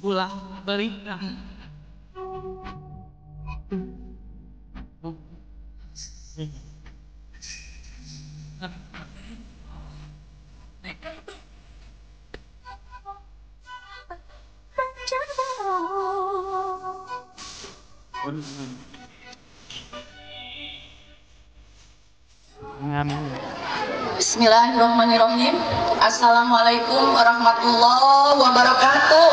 Ulah berikan. Bismillahirrahmanirrahim. Assalamualaikum warahmatullahi wabarakatuh.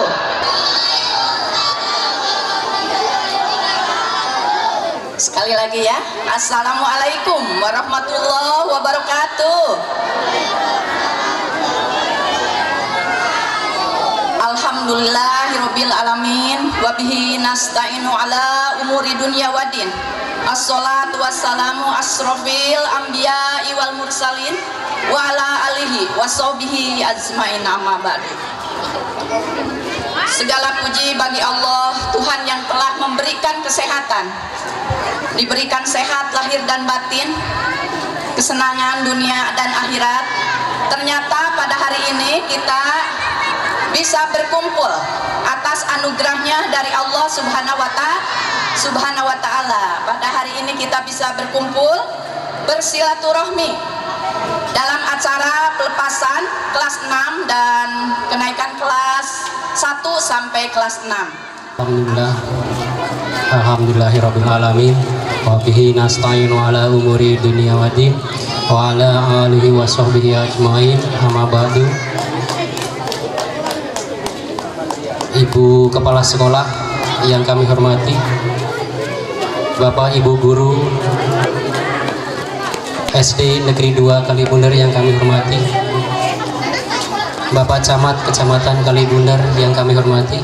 Sekali lagi ya. Assalamualaikum warahmatullahi wabarakatuh. Alhamdulillahirabbil alamin wa bihi nasta'inu ala umuri dunya waddin. Assalatu wassalamu asrofil anbiya'i wal mursalin wa ala alihi washabihi azmain, amma ba'du. Segala puji bagi Allah, Tuhan yang telah memberikan kesehatan, diberikan sehat lahir dan batin, kesenangan dunia dan akhirat. Ternyata pada hari ini kita bisa berkumpul atas anugerahnya dari Allah Subhanahu wa Ta'ala. Pada hari ini kita bisa berkumpul bersilaturahmi dalam acara pelepasan kelas 6 dan kenaikan kelas 1 sampai kelas 6. Alhamdulillah, alhamdulillahirabbil alamin, wa bihi nasta'inu ala umuri dunya waddin wa ala alihi wa sahbihi ajmain, amma ba'du. Ibu Kepala Sekolah yang kami hormati, Bapak Ibu Guru SD Negeri 2 Kalibunder yang kami hormati, Bapak Camat Kecamatan Kalibunder yang kami hormati,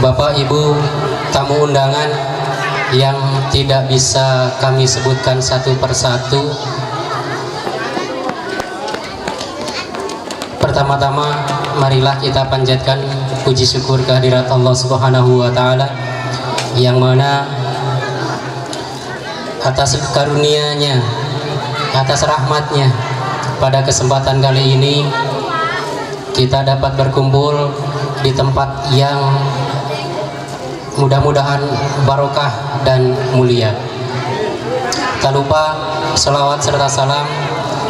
Bapak Ibu tamu undangan yang tidak bisa kami sebutkan satu persatu. Pertama-tama marilah kita panjatkan puji syukur kehadirat Allah Subhanahu wa Ta'ala, yang mana atas karunia-Nya, atas rahmatnya, pada kesempatan kali ini kita dapat berkumpul di tempat yang mudah-mudahan barokah dan mulia. Tak lupa selawat serta salam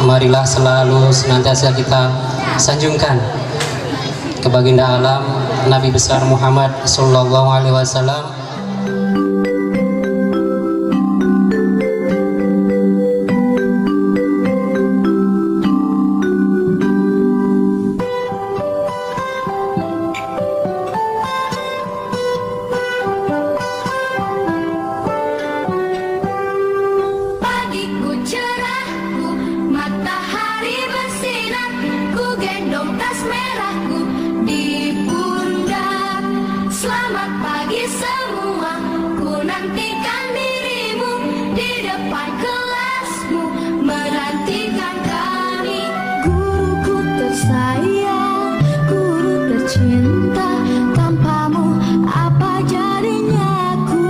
marilah selalu senantiasa kita sanjungkan ke baginda alam Nabi besar Muhammad Sallallahu Alaihi Wasallam. Pagiku cerahku, matahari bersinar, ku gendong tas merahku di pundak. Selamat pagi semua, ku nantikan dirimu di depan kelasmu, menantikan kami. Guruku tersayang, guru tercinta, tanpamu apa jadinya ku?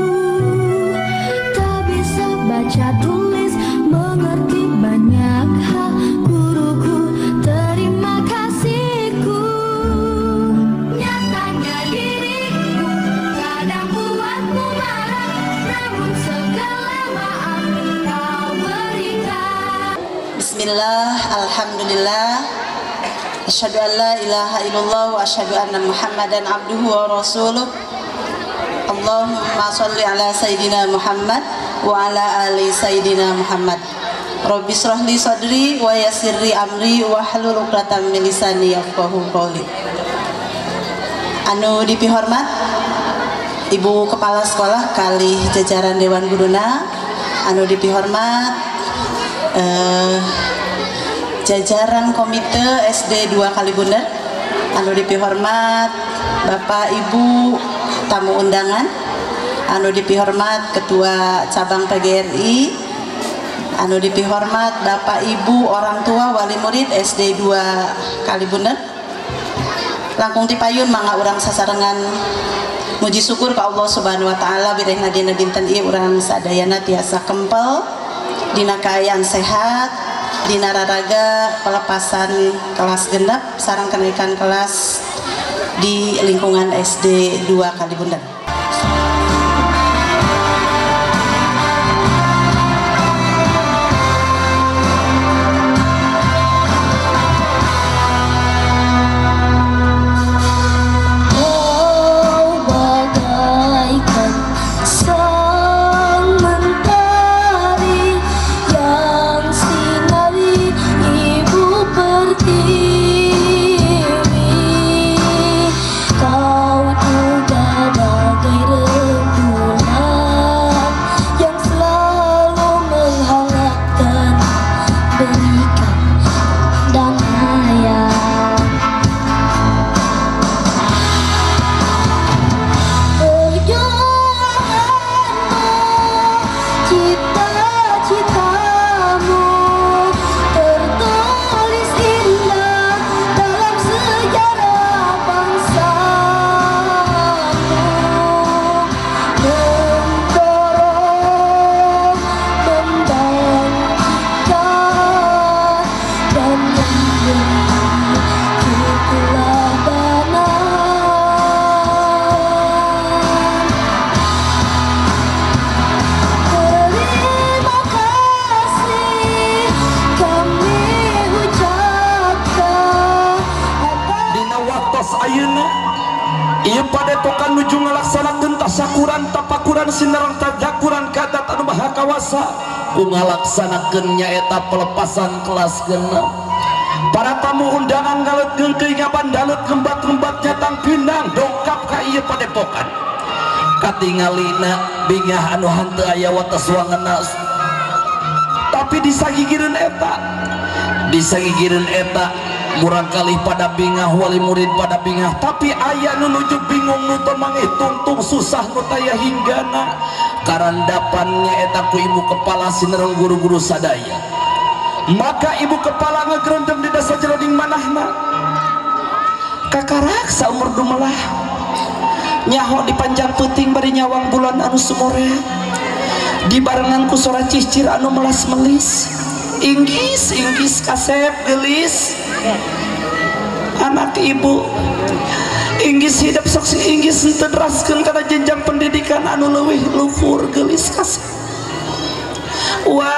Tak bisa baca tulis, mengerti banyak hal, guruku terima kasihku. Nyatanya diriku kadang buatmu marah, namun segala maaf kau berikan. Bismillah, alhamdulillah, asyhadu an la ilaha illallah wa asyhadu anna Muhammadan abduhu wa rasuluh. Allahumma sholli ala sayyidina Muhammad wa ala ali sayyidina Muhammad. Rabbi shrah li sadri wa yassir li amri wahlul 'uqdatam min lisani yafqahu qawli. Anu dipihormat Ibu Kepala Sekolah kalih jajaran Dewan Guruna, anu dipihormat jajaran Komite SD 2 Kalibunder, anu dipihormat Bapak Ibu tamu undangan, anu dipihormat Ketua Cabang PGRI, anu dipihormat Bapak Ibu orang tua wali murid SD 2 Kalibunder. Langkung tipayun mangga urang sasarengan muji syukur ka Allah Subhanahu wa Ta'ala birehna dina dinten ieu urang sadayana tiasa kempel dina kaayaan sehat, dina raraga pelepasan kelas genep sareng kenaikan kelas di lingkungan SD 2 Kalibunder. Padepokan nuju ngalaksanakeun tasakuran tapakuran sinareng tadakuran ka Zat anu Maha Kawasa ku ngalaksanakeun nyaeta pelepasan kelas genep. Para tamu undangan ngalet geungkeuy ngabandalut gembat-gembat nyatang pinang dongkap ka ieu padepokan. Katingalina bingah anu henteu aya wates wangeuna, tapi disagigireun eta, disagigireun eta murang kali pada bingah wali murid pada bingah, tapi aya nu nuju bingung nu teu mangih tungtung susah nu taya hinggana karandapan nyaeta ku ibu kepala sinereng guru-guru sadaya. Maka ibu kepala ngegerendem di dasa jeroning manahna kakarak saumur dumelah nyaho di panjang peuting bari nyawang bulan anu sumoreat dibarengan ku sora cicir anu melas melis inggis inggis kasep gelis anak ibu inggis hidup sok si inggis henteu deraskeun kana jenjang pendidikan anu leuwih luhur gelis kasep. Wa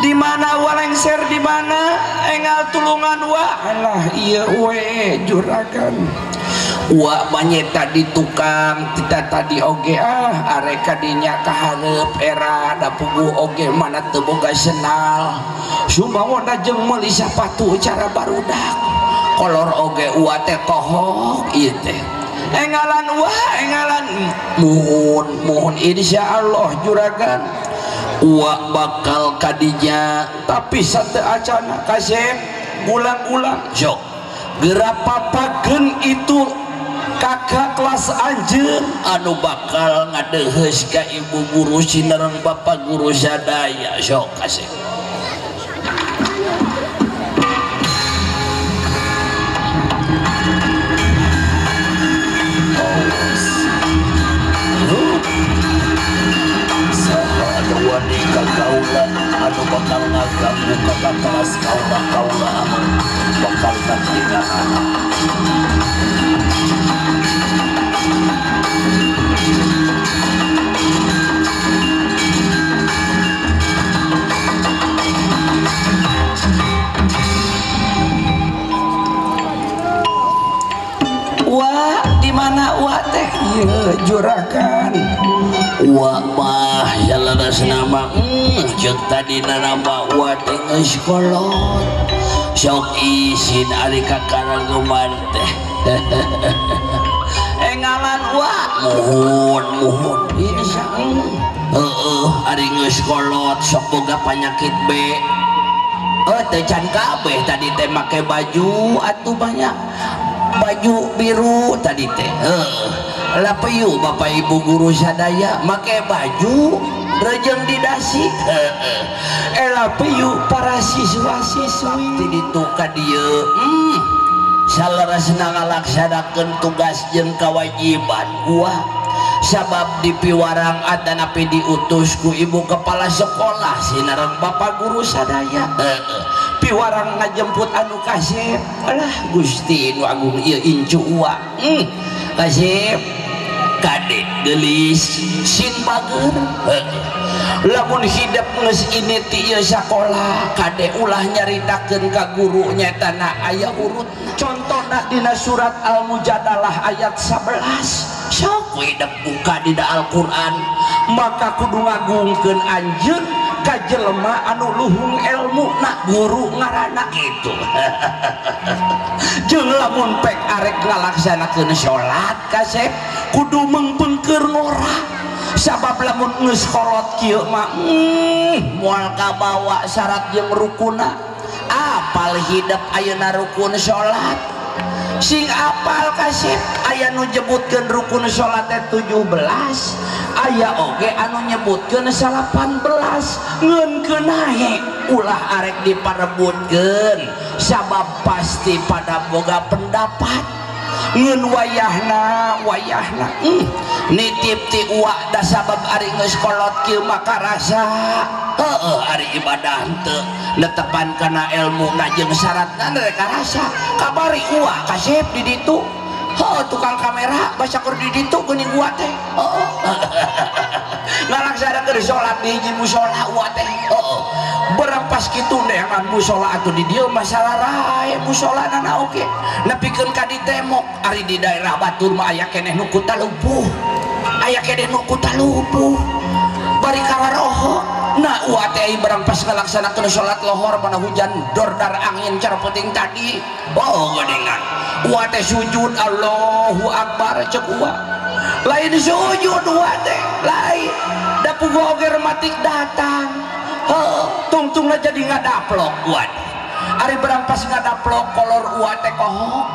di mana wa lengser di mana engal tulungan wa alah ieu we juragan wa manyeta di tukang kita tadi oge ah areka dinya kahareup era da puguh oge mana teu boga senal sumawona jeung meuli sapatu cara barudak kolor oge wa teh kohok ieu teh engalan wa engalan muhun muhun insyaallah juragan wa bakal kadinya tapi sate acana kasep ulang-ulang sok geura papakeun itu kakak kelas anjeun anu bakal ngadeheus ka ibu guru sinereng bapak guru sadaya sok kasep. Wani ka kaula anu bakal ngaganggu kakak kelas kaula kaula bakal katingahan. Wa di mana wa teh ieu juragan wa mah jalanas nama jeung tadina nama wa teh geus kolot sok isin ari ka karageman teh engalan wa muhun muhun insyaallah heueuh ari geus kolot sok boga panyakit B teu can kabeh tadi teh make baju atuh banyak baju biru tadi teh lapiu bapak ibu guru sadaya make baju rejeng di dasi lapiu para siswa siswi ti ditu ka dieu saleresna ngalaksanakeun tugas jeung kewajiban gua Sabab di piwarang atanapi diutus ku ibu kepala sekolah sinareng bapak guru sadaya. Piwarang ngajemput anu kasep. Alah Gusti nu agung ieu incu uwa. Kasep kade geulis sin bager. Lamun hidep geus ini ti ieu sakola kade ulah nyaritakeun ka guru nyatana aya urut. Contona dina surat Al-Mujadalah ayat 11. Sok hidep buka dina Al-Qur'an maka kudu ngagungkeun anjeun ka jelema anu luhung ilmu na guru ngaranna kitu. Jeung lamun pek arek ngalaksanakeun salat kasep kudu meungpeungkeun ngora. Sabab lamun geus kolot kieu mah moal kabawa syarat jeung rukunna. Apal hidep ayeuna rukun salat sing apal kasep aya nu nyebutkeun rukun salat teh 17 aya oge anu nyebutkeun 18 ngeunkeun ae ulah arek diparebutkeun sabab pasti pada boga pendapat. Ngeun wayahna wayahna nitip ti uwa da sabab ari geus kolot kieu maka rasa heueuh ari ibadah henteu netepan kana elmuna jeung syaratna rek karasa kabari uwa kasep di ditu heueuh tukang kamera basa keur di ditu geuning uwa teh heueuh ngalaksanakeun salat di hiji mushola uwa teh heueuh barang pas kitu neangan mushola atuh di dieu masalah rae musholana na oge nepikeun ka di temok ari di daerah batur mah aya keneh nu kutalupuh aya keneh nu kutalupuh bari kararoho. Nah uwa teh barang pas ngalaksanakeun salat lohor mana hujan dordar angin cara penting tadi oh geuningan uwa teh sujud Allahu Akbar cek uwa lain sujud uwa teh lain da puguh oge rematik datang heuh tungtungna jadi ngadaplok uwa ari barang pas ngadaplok kolor uwa teh kohok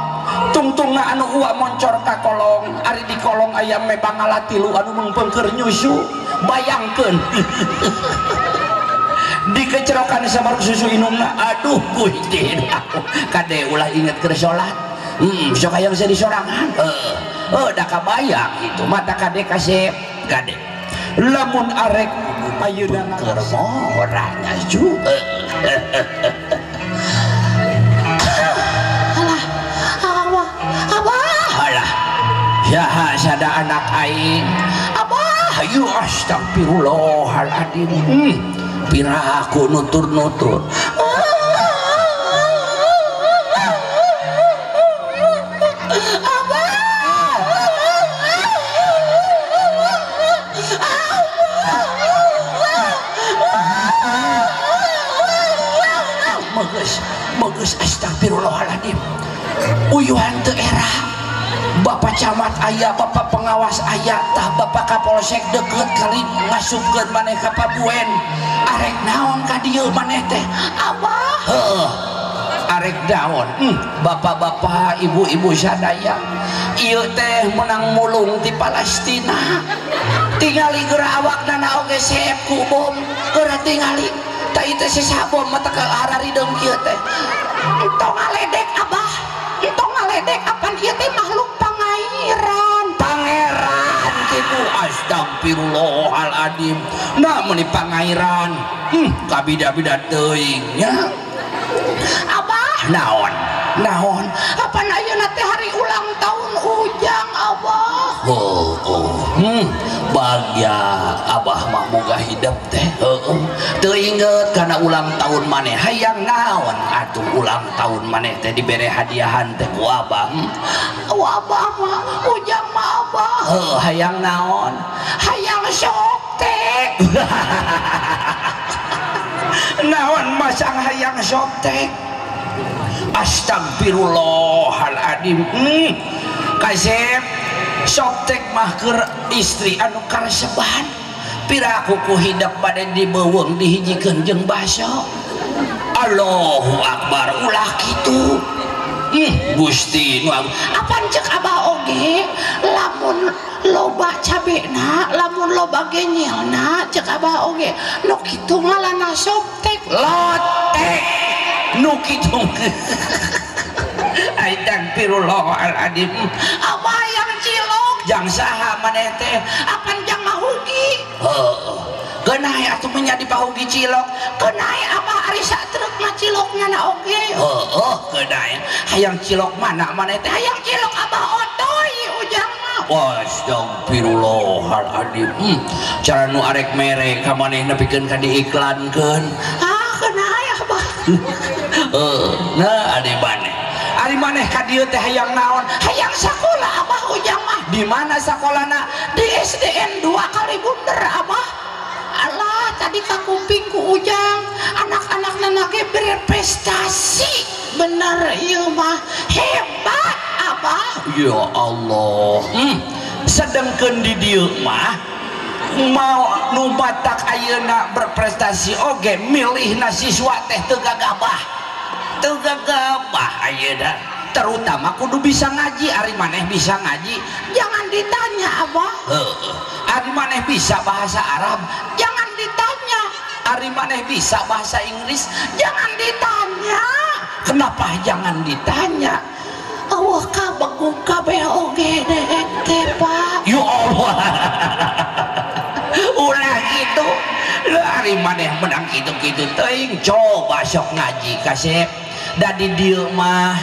tungtungna anu uwa moncor ka kolong ari di kolong aya mebangala tilu anu meungpeungkeun nyusu bayangkeun dikecerokan sabar susu inumna aduh Gusti kade ulah inget keur salat sok hayang jadi sorangan heuh da kabayang kitu mata kade kasep kade lamun arek ayeuna keur moranya ju alah abah abah alah ya sada anak aing abah ayu astagfirullahaladzim piraku nutur-nutur bagus bagus astagfirullahaladzim uyuhan teu era bapak camat aya bapak pengawas aya tah bapak kapolsek deket kali ngasupkeun maneh ka Pabuen arek naon ka dieu maneh teh abah heuh arek naon bapak-bapak ibu-ibu sadaya ieu teh menang mulung ti Palestina tingali geura awakna oge seep ku bom geura tingali tah ieu teh sesa bom mata ka hararideung kieu teh entong ngaledek abah entong ngaledek apan ieu teh makhluk pangairan pangeran kitu astagfirullahaladzim nah meuni pangairan kabida-bida teuing nya abah naon naon apan ayeuna teh hari ulang tahun Ujang abah oh oh bagya abah mah boga hidep teh heueuh teu inget kana ulang tahun maneh hayang naon atuh ulang tahun maneh teh dibere hadiahan teh ku abah abah mah Ujang mah abah heuh hayang naon hayang soptek naon masang hayang soptek astagfirullahaladzim kasep soptek mah keur istri anu kareseban piraku ku hidep bade dibeuweung dihijikeun jeung baso Allahu Akbar ulah kitu Gusti nu apan cek abah oge lamun loba cabena lamun loba genyelna cek abah oge nu kitu ngalana soptek lotek nu kitu astagfirullahaladzim abah yang cilok Jang saha maneh teh? Apan jang mahugi? Heeh. Geunah atuh menjadi pahugi cilok. Geunah abah ari satruk mah cilokna na oge. Heeh, geunah. Hayang cilok mana maneh teh? Hayang cilok abah otoy ujang mah. Wah, astagfirullahaladzim. Cara nu arek mere ka maneh nepikeun ka diiklankeun. Ah, geunah abah. Heeh, nah ade maneh. Ari maneh ka dieu teh hayang naon? Hayang sakola abah ujang mah. Di mana sakolana? Di SDN 2 Kalibunder abah. Alah, tadi kakuping ku ujang anak-anak nana ge berprestasi. Bener ieu mah hebat abah. Ya Allah. Sedengkeun di dieu mah mau nu batak ayeuna berprestasi oge milihna siswa teh teu gagabah. Teu gagabah ayeuna. Terutama kudu bisa ngaji. Ari maneh bisa ngaji? Jangan ditanya abah. Heeh. Ari maneh bisa bahasa Arab? Jangan ditanya. Ari maneh bisa bahasa Inggris? Jangan ditanya. Kenapa jangan ditanya? Allah kabegu kabeh oge deek teh Pak. Ya Allah. Ulah gitu. Lah ari maneh menang kitu-kitu teuing, coba sok ngaji kasep. Da di dieu mah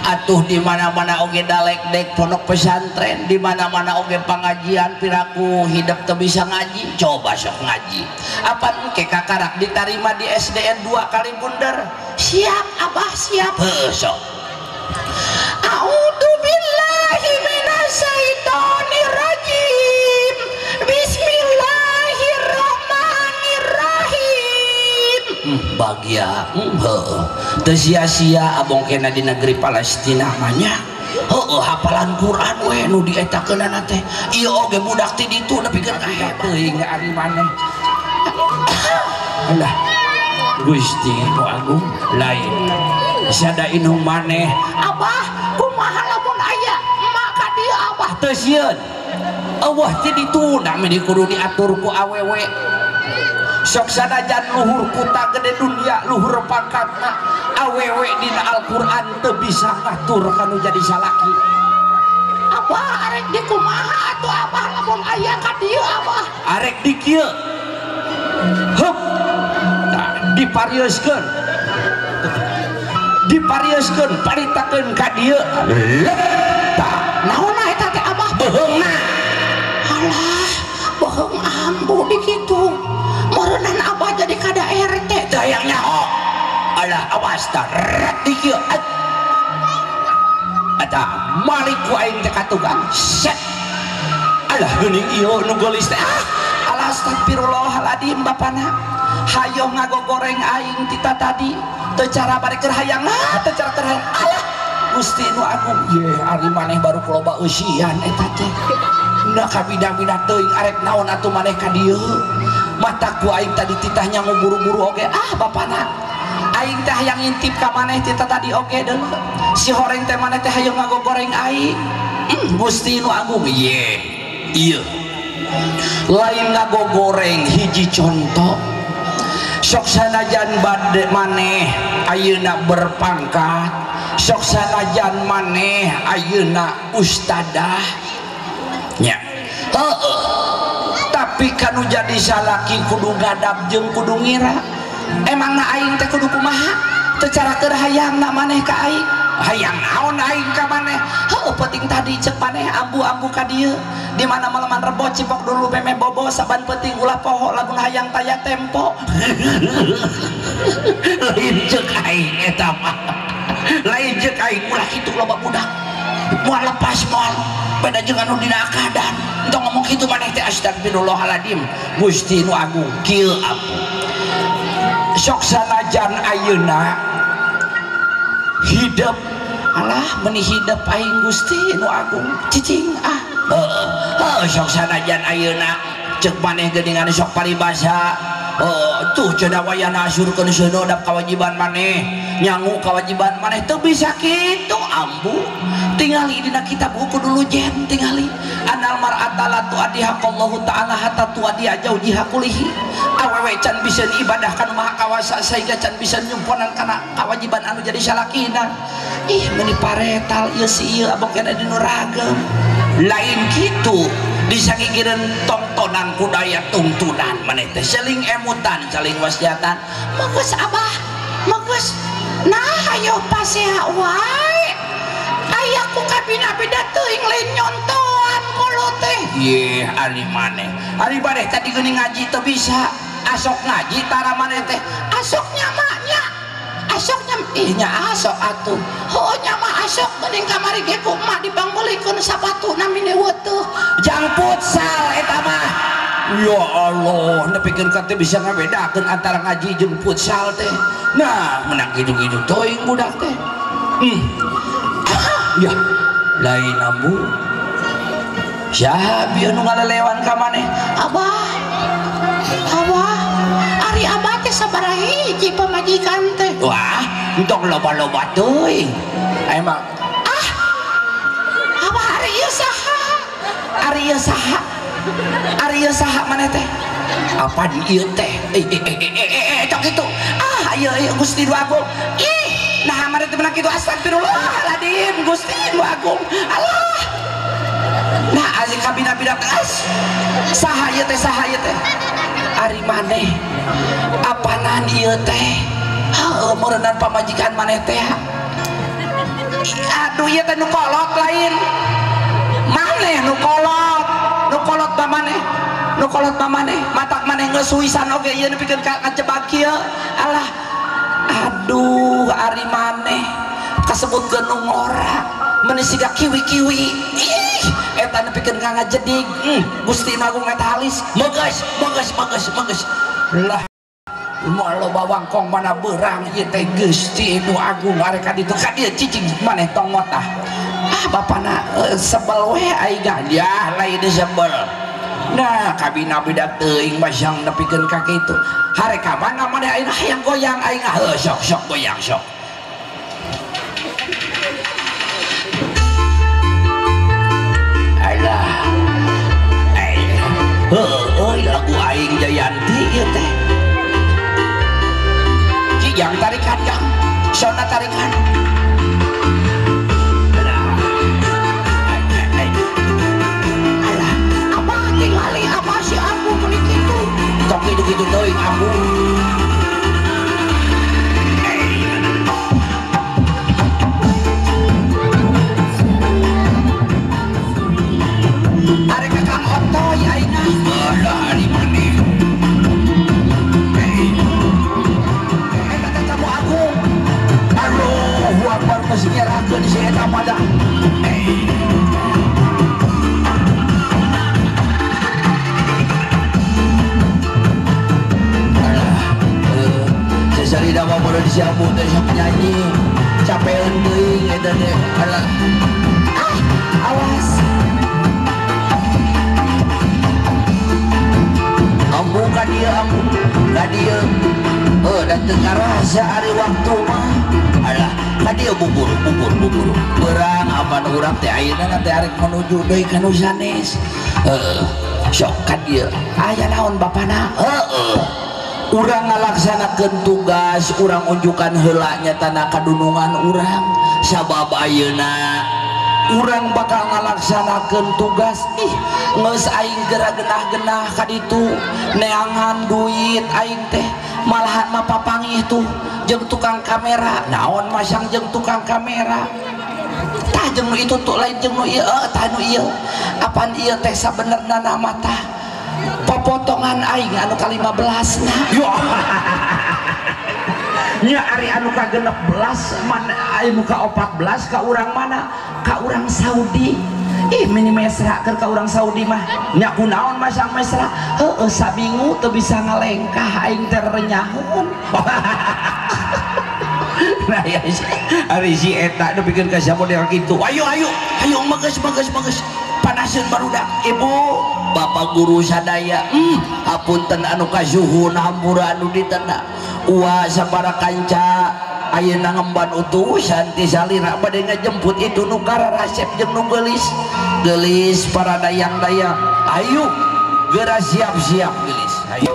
atuh di mana-mana oge dalek-dek pondok pesantren, di mana-mana oge pengajian piraku hidup teu bisa ngaji, coba sok ngaji. Apan engke kakarak ditarima di SDN 2 Kalibunder? Siap abah, siap. Heuh sok. A'udzu billahi minasyaitonir rajim. Bismillahirrahmanirrahim. Bagia heuh. Teu sia-sia abong kena di negeri Palestina mah nya. Heueuh hafalan Quran we nu dietakeunana teh. Ieu oge budak ti ditu nepikeun ka hebat teuing ari maneh. Alah Gusti nu agung lain. Sada inung maneh. Abah kumaha lamun aya emak ka dieu abah teu sieun. Eueuh ti ditu da meni kudu diatur ku awewe. Sok sanajan luhur kuta gede dunia luhur pangkatna awewe dina Al-Qur'an teu bisa ngatur kanu jadi salaki. Abah arek di kumaha atuh abah lamun aya ka dieu abah? Arek di kieu. Hup. Tah diparieuskeun. Diparieuskeun paritakeun ka dieu. Tah naonna eta teh abah? Beheungna. Alah, beheung ambu di kitu. Meureunan abah jadi kada RT teh hayang nyaho. Alah awas tah di kieu. Eta malik ku aing teh ka tukang. Set. Alah geuning ieu nu geulis teh. Ah, alah astagfirullahaladzim bapana. Hayoh ngagogoreng aing tita tadi. Teu cara bari keur hayang, teu cara keur hayang. Alah Gusti nu agung. Ye ari maneh baru loba eusian eta teh. Nah kabida-bida teuing arek naon atuh maneh ka dieu. Mata ku aing tadi titah nyangu buru-buru oge. Ah bapana aing teh hayang ngintip ka maneh tita tadi oge deuleu. Si horeng teh maneh teh hayang ngagogoreng aing. Gusti nu agung. Ye ieu lain ngagogoreng hiji contoh. Sok sanajan bade maneh ayeuna berpangkat, sok sanajan maneh ayeuna ustadah nya. Heeh. Tapi kanu jadi salaki kudu ngadap jeung kudu ngira. Emangna aing teh kudu kumaha? Teu cara keur hayangna maneh ka aing. Hayang naon aing ka maneh? Heueuh penting tadi ceuk maneh ambu-ambu ka dieu. Di mana maleman rebo cipok dulu meme bobo saban penting ulah poho lamun hayang taya tempo. Lain ceuk aing eta mah. Lain ceuk aing ulah kitu loba budak. Moal lepas moal. Beda jeung anu dina akadan. Entong ngomong kitu maneh teh astagfirullahaladzim. Gusti nu agung kieu ampu. Sok sanajan ayeuna hidup alah meni hidup aing Gusti nu agung cicing ah. Heeh, heuh sok sanajan ayeuna ceuk maneh geuningan sok paribasa. Tuh cenah wayahna asurkeun seuneu dap kawajiban maneh, nyangu kawajiban maneh teu bisa kitu ambu. Tingali dina kitab buku dulu jen tingali anal mar'ata la tu'addi haqqallahu ta'ala hatta tu'addi jaujiha kulihi. Awewe can bisa ibadah kanu maha kawasa sehingga can bisa nyumponan kana kawajiban anu jadi salakina. Ih meni paretal ieu si ieu abong kena dinu ragem. Lain kitu disakikireun tongtonan kudaya tungtunan maneh teh saling emutan saling wasiatan. Manggeus abah, manggeus. Nah ayo pasea wae. Aya ku kabina-bina teuing lain nyontoan kolot teh. Yeh ari maneh. Ari maneh tadi geuning ngaji teu bisa. Asok ngaji tara maneh teh. Asok nyamaknya. Asok nyam ih nya asok atuh. Heuh nya mah asok geuning kamari ge ku emak dipangbelikeun sapatu namine weutuh. Jang futsal eta mah. Ya Allah, nepikeun ka teh bisa ngabedakeun antara ngaji jeung futsal teh. Nah, menang kitu-kitu teuing budak teh. Ya, lain ambu. Saha bieu nu ngalelewan ka maneh? Abah. Abah, ari abah teh sabaraha hiji pamajikan teh? Wah, entong loba-loba teuing. Emang ah. Abah ari ieu saha? Ari ieu saha? Ari ieu saha maneh teh? Apaan ieu teh? Tong kitu. Ah, ieu ieu Gusti nu Agung. Ih, nah maneh teh menang kitu astagfirullahaladzim Gusti nu Agung. Alah. Nah, asik kabina-bina kelas. Saha ieu teh, saha ieu teh? Ari maneh. Apanan ieu teh? Heueuh meureunnan pamajikan maneh teh. Aduh ieu teh nu kolot lain. Maneh nu kolot. Nu kolot ba maneh. Nu kolot ba maneh. Matak maneh geus suisan oge ieu nepikeun ka ngajebak kieu. Alah. Aduh ari maneh kasebutkeun nu ngora. Meuni siga kiwi-kiwi. Ih, eta nepikeun ka ngajedig. Gusti nu Agung eta halis. Meugeus, meugeus, meugeus, meugeus. Lah moal loba wangkong mana beurang ieu teh Gusti nu Agung arek ka ditu ka dieu cicing maneh tong motah. Ah bapana sebel we aing yah lain sebel. Nah kabina beda teuing masang nepikeun ka kitu. Harek ka mana maneh aing hayang goyang aing heuh sok sok goyang sok. Alah. Heueuh lagu aing Jayanti ieu teh. Yang tarikan yang sona tarikan. Alah, apa tingali apa si aku meuni kitu. Tong kitu-kitu teuing aku. Arek ka Kang Otoy aing ah. Alah ari maneh. Allahu Akbar geus nyerahkeun si eta mah. Alah, sesarida mah bodoh disiabu teh sok nyanyi. Capeun teuing eta teh. Alah. Ah, awas. Ambu ka dieu, ambu ka dieu. Da teu ngarasa ari waktu mah. Alah, ka dieu bubur, bubur, bubur. Beurang apan urang teh ayeuna teh arek menuju deui ka nu sanes. Heueuh, sok ka dieu. Aya naon bapana? Heueuh. Urang ngalaksanakeun tugas, urang unjukan heula nyatana kadunungan urang. Sabab ayeuna urang bakal ngalaksanakeun tugas. Ih, geus aing geura genah-genah ka ditu, neangan duit aing teh. Malahan mah papangih tuh jeung tukang kamera. Naon masang jeung tukang kamera? Tah jeung nu itu tuh lain jeung nu ieu, tah nu ieu. Apan ieu teh sabenerna nama tah popotongan aing anu ka-15 na. Yo. Nya ari anu ka-16 mana anu ka-14 ka urang mana? Ka urang Saudi. Ih mini mesra keur ka urang Saudi mah. Nya kunaon masang mesra? Heueuh sabingu teu bisa ngalengkah aing teh renyaheun. Nah ya ari si eta nepikeun ka model kitu. Ayo ayo ayo meugeus meugeus meugeus. Panaseun barudak ibu bapak guru sadaya. Hapunten anu kasuhun hampura anu ditenda. Uwa sabara kanca ayeuna ngemban utusan ti salira bade ngajemput itu nu kararasep jeung nu geulis. Geulis para dayang-dayang. Ayo geura siap-siap geulis. Ayo.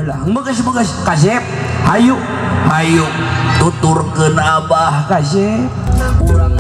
heula geus kasep hayu hayu tuturkeun abah kasep urang.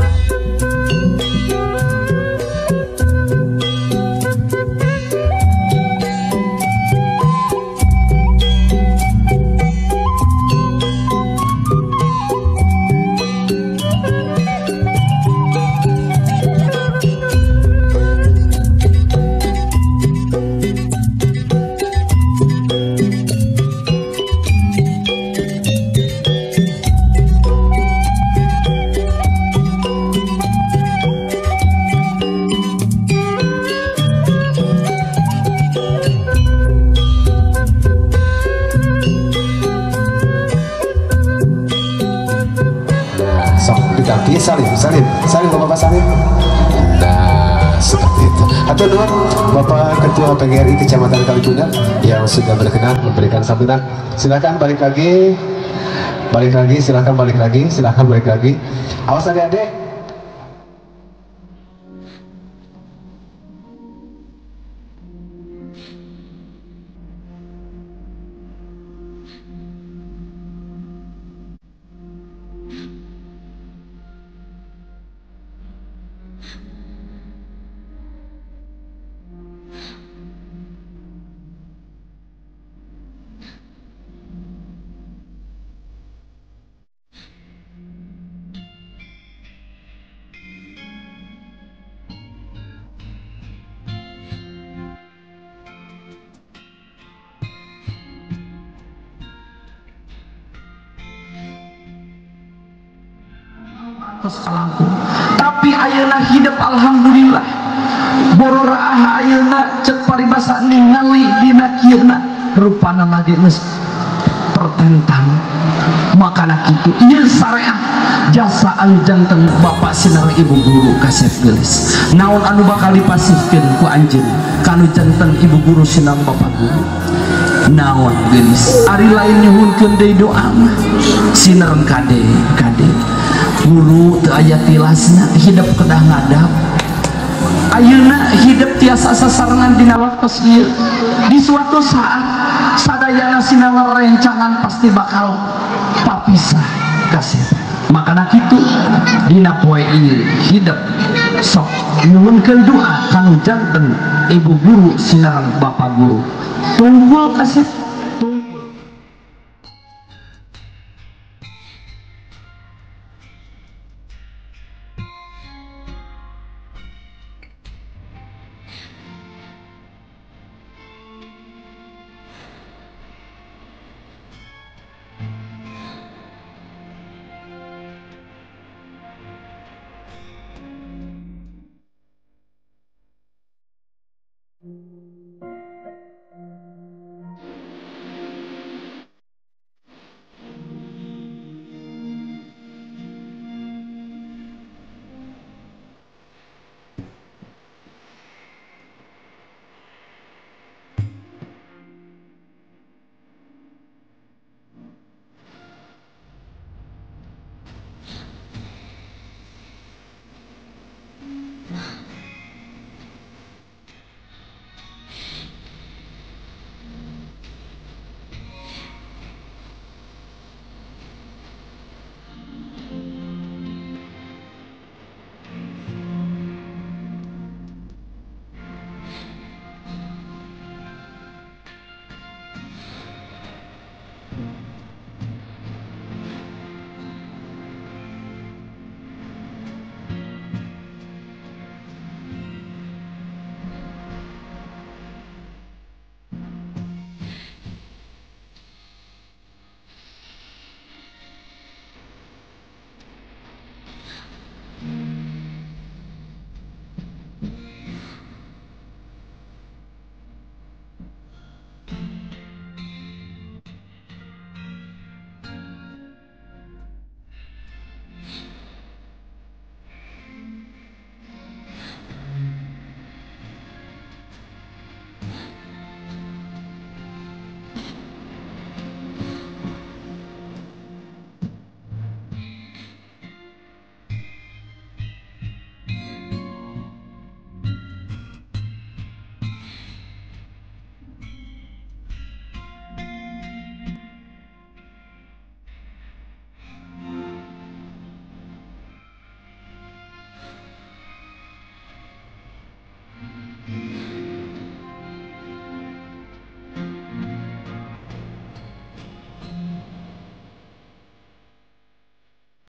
Salim, salim, salim Bapak salim. Nah, seperti itu. Atau dua Bapak Ketua PGRI Kecamatan Kalipudak yang sudah berkenan memberikan sambutan. Silakan balik lagi, silakan balik lagi, silakan balik lagi. Awas adik-adik. Kalangkung. Tapi ayeuna hidup alhamdulillah bororaah ayeuna cek paribasa ningali dina kieuna rupana lagi geus pertentang makana kitu ieu sareat jasa anu janten bapak sinareng ibu guru kasep geulis naon anu bakal dipasihkeun ku anjeun kanu janten ibu guru sinareng bapak guru naon geulis ari lain nyuhunkeun deui doa mah sinareng kade kade guru teu aya tilasna hidup kedah ngadap ayeuna hidup tiasa sasarengan dina waktos ieu di suatu saat sadayana sinareng rencangan pasti bakal papisah kasih makana kitu dina poe ieu hidup sok nyuhunkeun doa kanu janten ibu guru sinareng bapak guru tunggul kasih.